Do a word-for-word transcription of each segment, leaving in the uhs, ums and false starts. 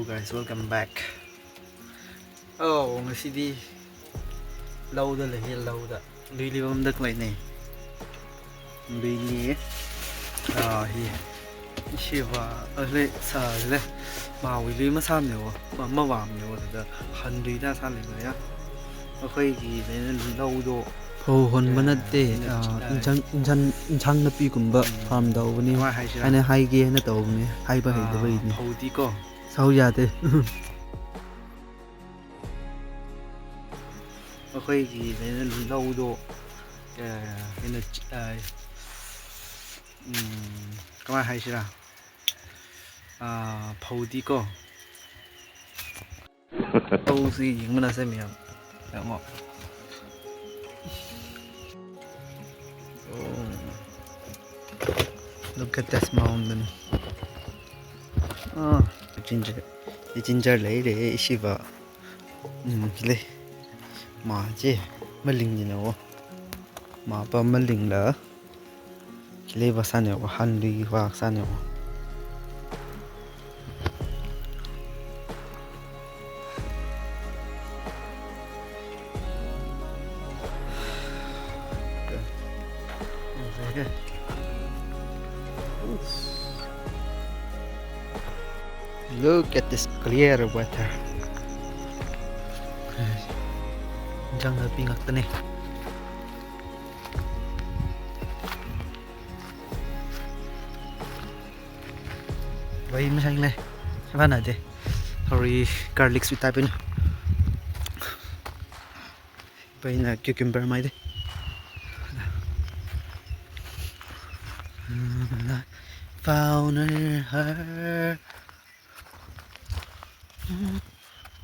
Guys, welcome back. Oh, ngasidi louda lei, louda. Luili pamda khaleina. Luili, ah, hi. Ishiva, ale, sāle. Mawui lui masāmana wo, ma, mavāmana wo, thāda hanlui da sālei ya. ꯑꯩꯈꯣꯏꯒꯤ ꯀꯩꯅꯣ ꯂꯧꯗꯣ, ꯐꯧ ꯍꯨꯟꯕ ꯅꯠꯇꯦ, ꯑ, ꯑ, ꯏꯟꯁꯥꯡ, ꯏꯟꯁꯥꯡ, ꯏꯟꯁꯥꯡ ꯅꯥꯄꯤꯒꯨꯝꯕ ꯎꯝ, farm ꯇꯧꯕꯅꯤ ꯀꯃꯥꯏ ꯍꯥꯏꯁꯤꯔꯥ? ꯍꯥꯏꯅ ꯍꯥꯏꯒꯦ ꯍꯥꯏꯅ ꯇꯧꯕꯅꯤ, ꯍꯥꯏꯕ ꯑ, ꯍꯩꯇꯕꯒꯤꯅꯤ꯫ ꯐꯧꯗꯤꯀꯣ꯫ ꯁꯥꯎ ꯌꯥꯗꯦ꯫ ꯑꯩꯈꯣꯏꯒꯤ ꯀꯩꯅꯣ ꯂꯧꯗꯣ, ꯑ, ꯀꯩꯅꯣ, ꯑ, ꯎꯝ, ꯀꯃꯥꯏ ꯍꯥꯏꯁꯤꯔꯥ? ꯑ, ꯐꯧꯗꯤꯀꯣ꯫ ꯂꯧꯁꯤ ꯌꯦꯡꯃꯤꯟꯅꯁꯦ ꯃꯌꯥꯝ꯫ ꯌꯦꯡꯉꯣ꯫ Oh. Look at this mountain. Ah, ginger. Ginger leire, ishiva. Mm, le. Ma je, maling ni na wo. Ma pa maling la. Khilei vāsāna wo, hanlui vāsāna wo. Look at this clear water. ꯏꯟꯖꯥꯡ ꯅꯥꯄꯤ ꯉꯥꯛꯇꯅꯦ꯫ vai masang le. Vana de. Hori garlic sweet type in. Vai na cucumber mai de. Found her.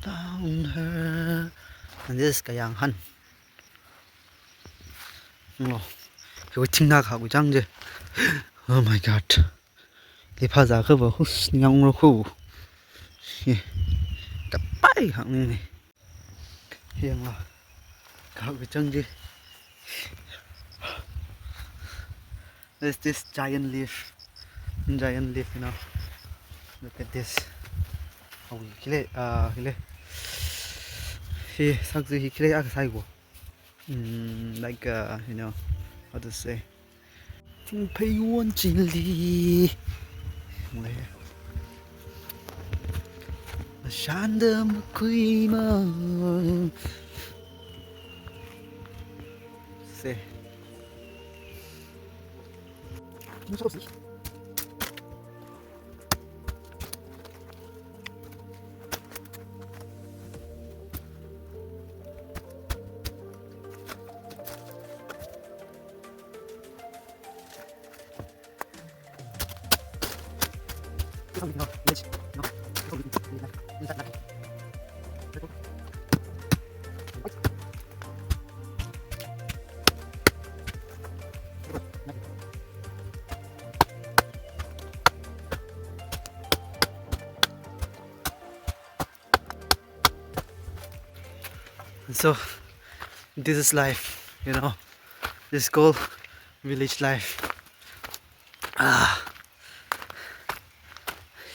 Found her. And this is Kayang Han. Oh, hui chingna kha hui chang je. Oh my God. Li pha za kha ba hus nyang ro khu. Ye. Kapai hak ni ni. Yangla. Kha hui chang je. There's this giant leaf. Giant leaf, you know. Look at this. Oh, khilei, ah, khilei. Hi, sakzi hi khilei ak sai go. Mm, like, uh, you know, how to say? Tingphei won chili. Shanda makui ma. Say. So, this is life, you know. This is called village life. Ah.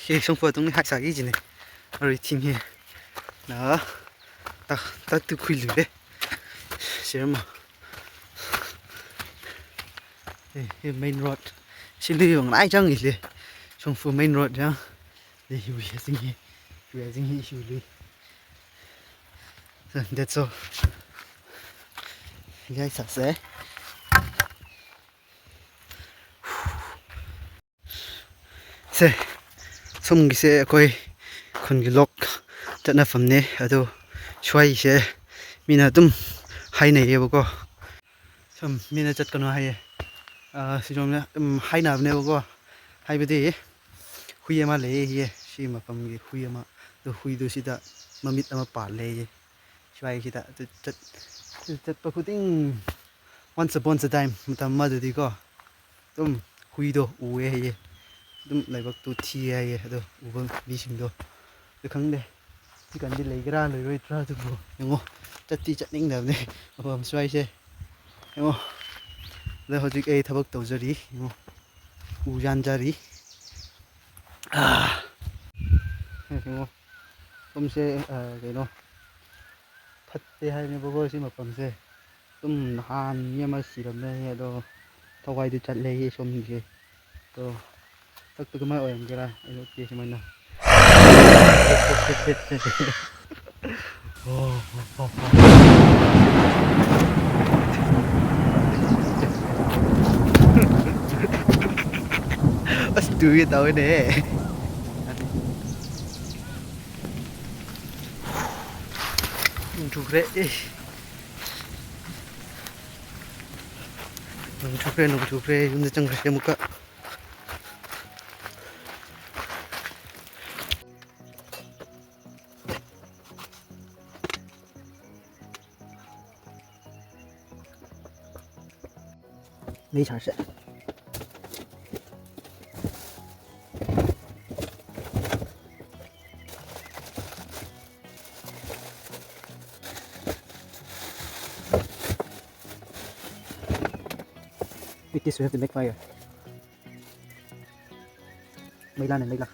He shongfa tung hai sa gi jine. Ari thing he. Na. Ta, ta tu khui lu de. Sirma. He, he main road. Sili yong nai chang ile. Shongfa main road ya. He, he, he, he, he, he, he, he. So, that's all. Guys, I say. Se, sumgise akhoi khungi lok chatna famne, ado shuaise mina tum haina yeba ko. Sum mina chat kano haiye. Ah, sijomna, um, haina bane ko. Haibadi, hui ama leiye, si mapamgi hui ama, do hui do sida, mamit ama pa leiye. Shuai sida, chat, chat, chat pa khuting, once upon a time, matam madadi ko. Tum, hui do, uwe ye. Tum, laibak tu thi ye, do, uwe, bishing do. Do khang de. Chi kan di lei gra, lei roi tra, tu bu. Yango, chat ti chat ning da ne. Apam shuaise. Yango. Le hojik ei thabak tau jari. Yango. Ujan jari. Ah. Yango. Mapamse, uh, kei no, phatte hainei boko si mapamse. Tum nahān mi ama siramnei, ado thawai di chatlei hi somni ke. To, tak tu kamai oyam kira, ino ke si mana. As tu ye tau ne. Nung chukre, eh. Nung chukre, nung chukre, yumda chang kre muka. Mei char se. With this, we have to make fire. Mei la ne, mei la.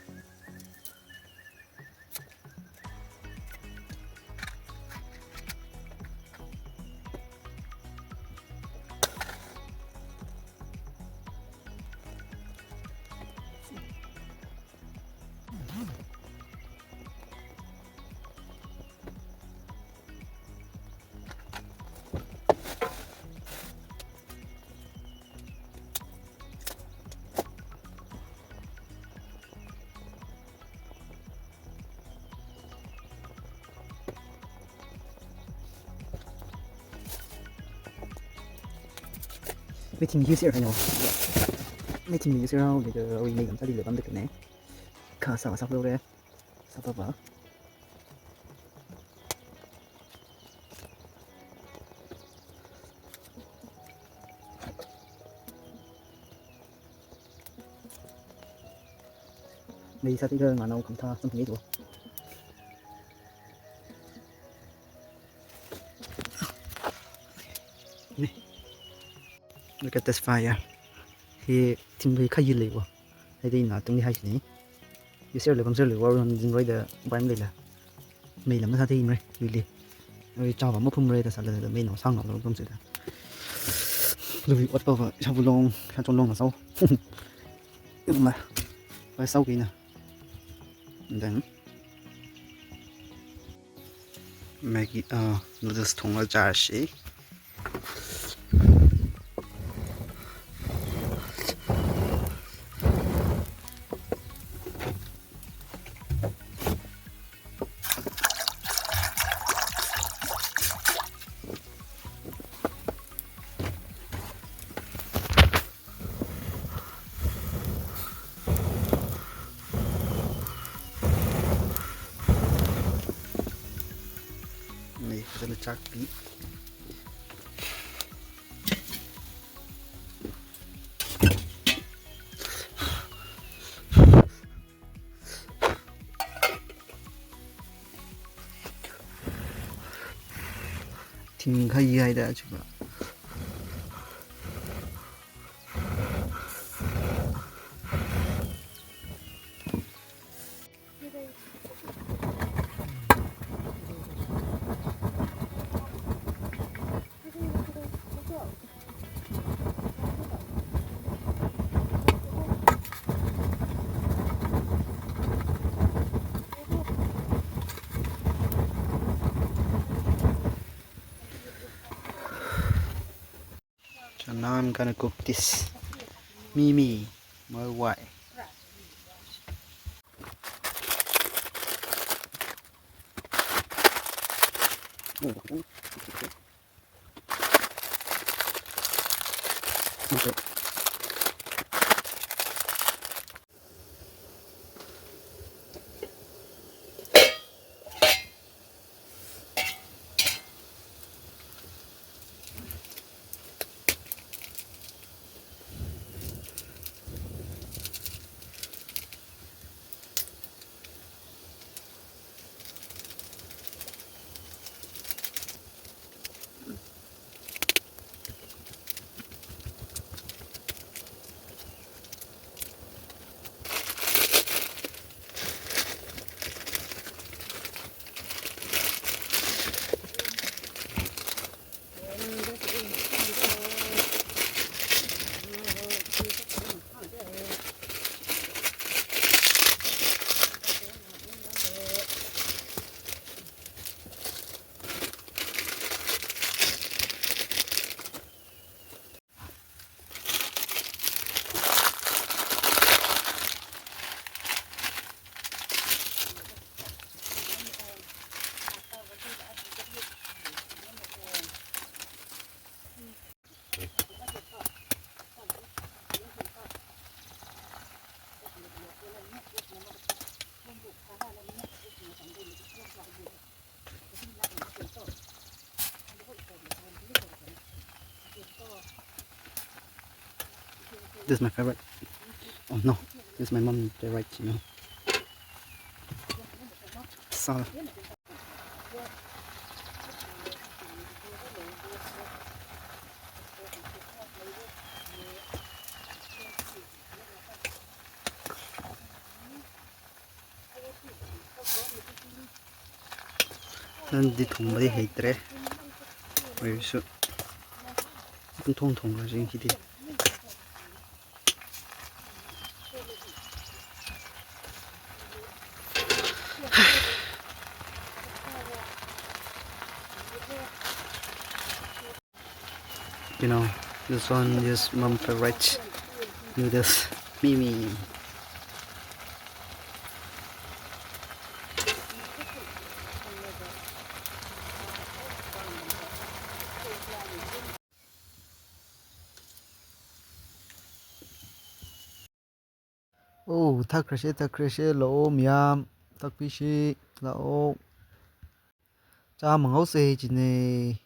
Meeting use here, I know. Meeting use here, how did the way make them study the bandit? Kasa, sa, sa, sa, sa, sa. Mei sāti kha nganao khamathā samphang to. Ni. Look at this fire. Hi thingli kha yil lei wo. Haida ina tungli haisi ni. Yuser lei, bangser lei, war on jing roi da baim lei la. Mei la masāthei mre, really. Oi, chāva maphumre da sāla da mei no sāngnao lo kum se da. Lui ot pa va, shabu long, shachon long na sau. Ma, va sau kina. And then, Maggi, uh, noodles thong la char shi. Mei fazana chakpi. Thing kha yi haida chuba. So now I'm gonna cook this mimi, my wife. This is my favorite. Oh no, this is my mom's favorite, you know. Sal. Nandi thongmadi heitre. Oisu. Pun thong thong ka jing hidi. You know, this one is mom favorite noodles. Mimi. Oh, thakra she, thakra she, lao miyam, thakpi shi, lao. Cha mangau se jine.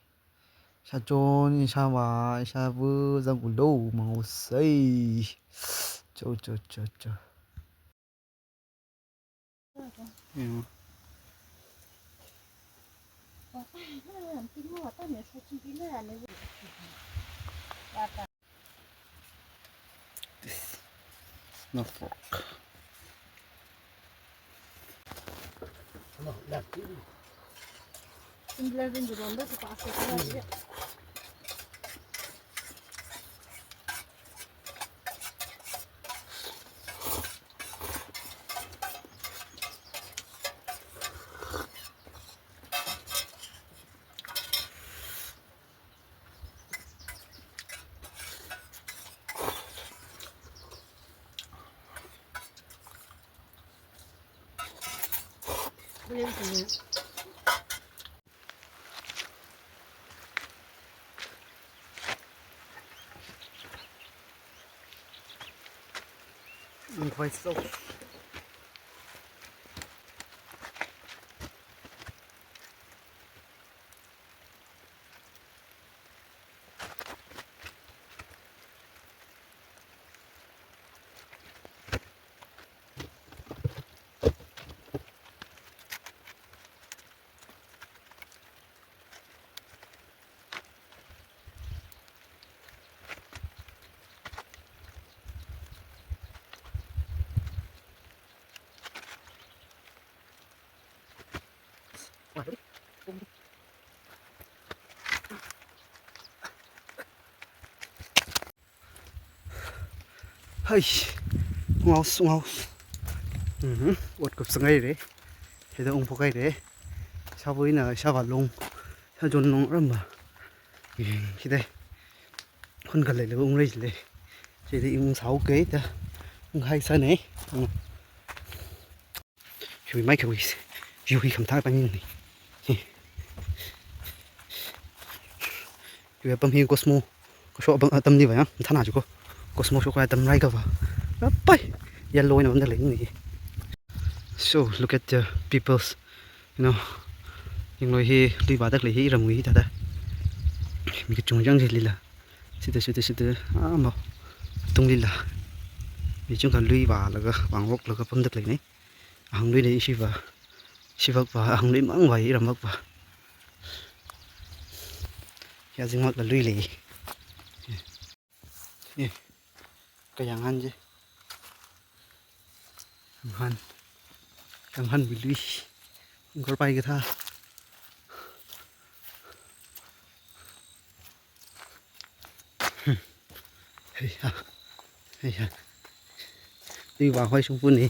Sha chon, sha wa, sha wu, zang u lo, mangau se. Cho, cho, cho, cho. Yeah. This is no fork. Quite soft. Hai, ngaus, ngaus. Mhm, ot kup sangai re. Heda ung pokai re. Shabuina, shava long. Shajon long ramba. Hidai. Hun kalai le ung rei le. Chede ung sau ke ta. Ung hai sa ne. Hui mai kawis. Hui kham thak tangin ni. Hui apam hi Cosmo. Ko sho apam, atam ni ba ya. Thana ju ko. Cosmo sho ko atam rai ka ba. Apai. Yellow na bam da le ni. So, look at the peoples. You know. Ying loi hi lui ba dak le hi ram wi ta ta. Mi ka chung jang ji lila. Sita, sita, sita. Ah, mo. Tung lila. Mi chung ka lui ba laga, wang rok laga pam dak le ni. Ahang lui le shiva. Shivak ba, ahang lui mang ba, iram bak ba. Ya zing mak la lui le. Eh, kayang han je. Yang han. Yang han bi lui. Ngor pai ka tha. Hei ha. Hei ha. Tui wa hoi sung pun ni.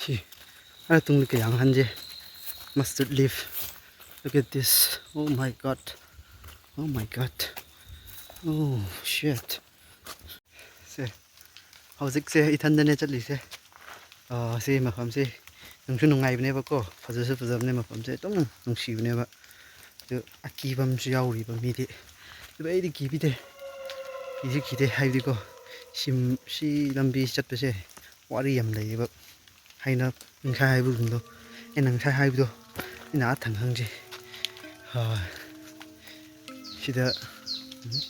Hi, ara tungli kayang han je. Mustard leaf. Look at this. Oh my God. Oh my God. Oh, shit. Se. Hozikse, ithanda ne chatlise. Ah, si mafamse. Nungshi nungaibineba ko, fazāshi fazābine mafamse, atam nungshibineba. Aja akipamshi yaoriba mili. Aja aidi kipide. Kisi kide haibiko. Shim, shi lambi zatpase. Wari yamleiba. Haina ngasai haibu kundo. Ina ngasai haibudo. Ina athang hangji. Ha. Shida. Hmm?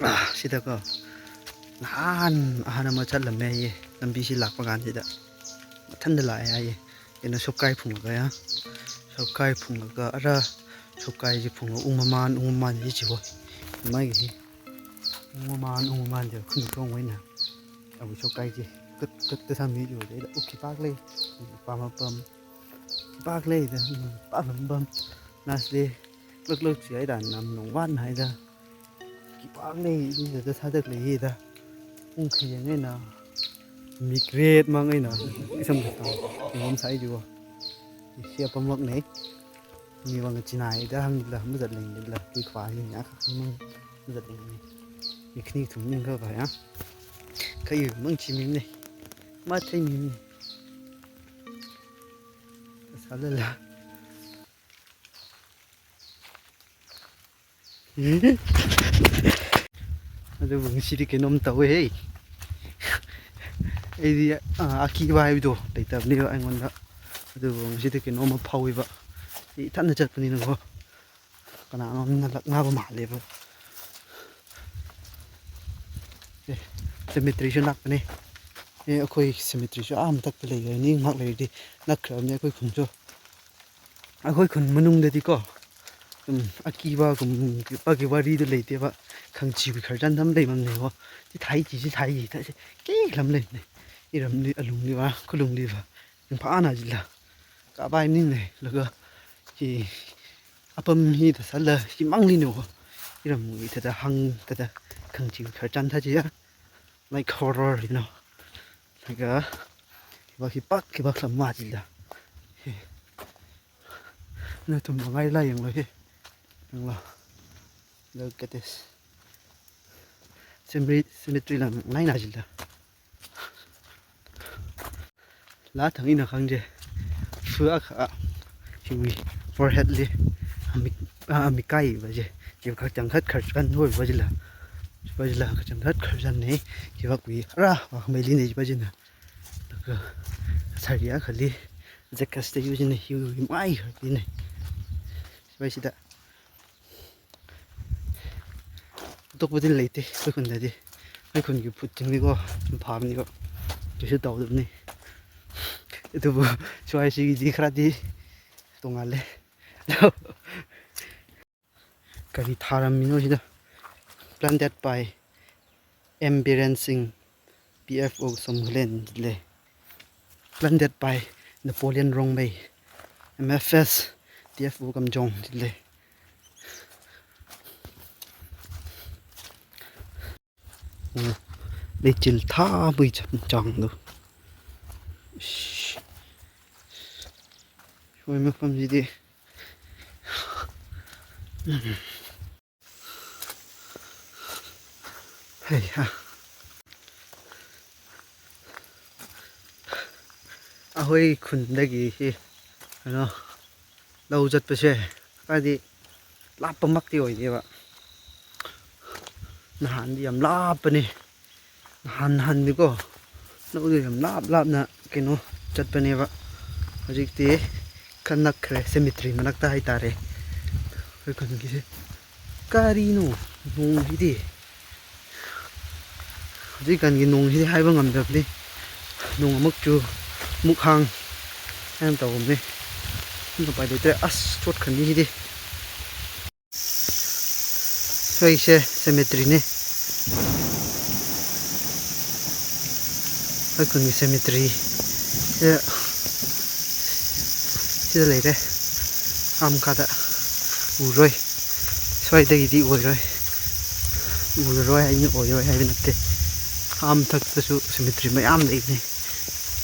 Ah, shida ko. Nahān, ahān ama zatlamme ye. Lambishi lākpa kanjida. Mathānda lāya ye. Ina shopkai phunglaga ya. Shopkai phunglaga ara shopkai chi phunglaga ungmamān, ungmamān chi chiwo. Mai hi. Ungmamān, ungmamān chi khun tong wena. Abu shopkai chi. Kut, kut, kut sāmi chiwo. Ila uki pak lei. Pam, pam. Pak lei da. Pam, pam, pam. Nas lei. Lok, lok chi haida nam nong wan haida. Khipāknei, ina da sādaklei da. Ungkhaiyang eina. Mikret mang eina. Isam da sā. Ngom sai jiwa. Sia pamaknei. Miwang chinai da hāngla, mazatleinila. Khipā hi nya kha mang mazatleinei. Mikni thum ning kha ba ya. Khayu mang chi minei. Mathei minei. Sālala. Adubu ngashidi kainom tawei hei. Aidi, ah, akipā haido, leitapnei ba aingwanda. Adubu ngashidi kainom aphawei ba. Ithānna zatpani nako. Kananona lakna ba malei ba. Eh, cemetery shu nakpane. Eh, akhoi cemetery shu ah matakta lei, ning mak leidi. Nakra mi akhoi khun shu. Akhoi khun manungdadi ko. Um, akipā kum, pa ki wari da leite ba. Khangachee khararchan tam leimamnei ko. Chithai chi, chithai chi, thai chi. Kei lam leinei. Iramli, alungli ba, khulungli ba. Ringphāna jila. Kapai ningnei, laga. Chi, apam hi da sāla, chi mangleinei ko. Iramli thāda hāng, thāda khangachee khararchan thā chi ya. Like horror, you know. Laga, khipā khipā, khipā lam ma jila. Nathum mangaila yanglu hi. Yanglu. Look at this. Cemetery, cemetery lang naina jila. Laa thang ina khangje. Fu akha. Hiwui forehead li. Amik, ah, amikai ba je. Hiwui kachangkhat khararchan hoi ba jila. Ba jila kachangkhat khararchan nei. Hiwui khui ara, wa khamei linei ba jina. Laga sari akhali, zeka stay yu jina hiwui mai kha linei. Sibai sida. Tokpadi leite, akhoi khundadi. Akhoi khunki phut tingni ko, phāmni ko. Kisi tawdamnei. Adubu, suai si di kharādi. Tongale. Kari tharam mino sida. Planted by M Biren Singh, P F O Somkhalen le. Planted by Napoleon Rongmei, M F S, T F O Kamjong le. Leichil thābui chang, chang do. Ish. Shoi mafam jidi. Hei ha. Akhoi khundagi hi, ano, lau zatpase, kadi lāppamakti oinei ba. Nahāndi yamlāppane. Nahān, nahāndi ko. Laudi yamlāp, lāpna kino zatpane ba. Hojikti khanakre cemetery manakta haitare. Hoi khanakise. Karino, nong hidi. Hojikhanki nong hidi haiba ngamdapne. Nong amuk chu, muk hāng. Hāng tawamne. Nong pai leitre as chot khani hidi. Soise cemetery ne. Akhoi khunki cemetery. Ya. Sida leire. Am kada. Uroi. Soidagidi oiroi. Uroi, aini oiroi, aini natte. Am thaktasu cemetery mayam leinei.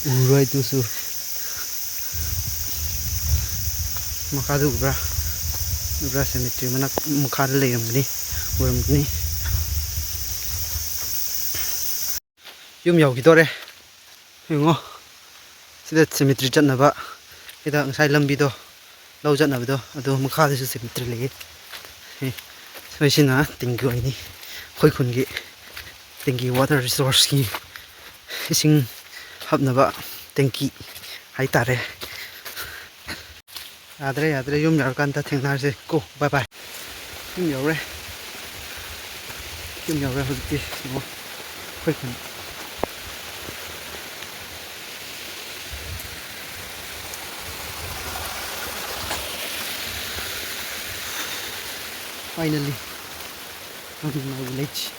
Uroi tusu. Makhada ubra. Ubra cemetery manak makhada leiramni. Uramni. Yum yaokidore. Yungo. Sida cemetery chatnava, sida ngasai lambido, lou chatnavado, ado makhadasu cemetery lei. Hi, so sina tengki wui ni, khoi khunki tengki water resource ki, ising hapnava tengki haitare. Yadre, yadre, yum yaorkanda thengnarse ko, bye bye. Yum yaore. Yum yaore, hojikti. Ngo. Khoi khun. Finally, I'm in my village.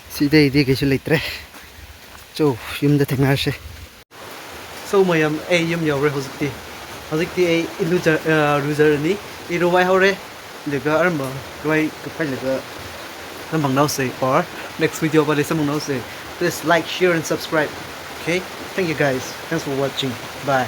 Sida idi kaisu leitre. So, yumda thengnarse. So, mayam, ei yum yaore hojikti. Hojikti ei ilu ja-, uh, rujar ni, iruwai haore. Laga arma, ruwai kapai laga samphangnaose, or next video pali samphangnaose. Please like, share and subscribe. Okay? Thank you guys. Thanks for watching. Bye.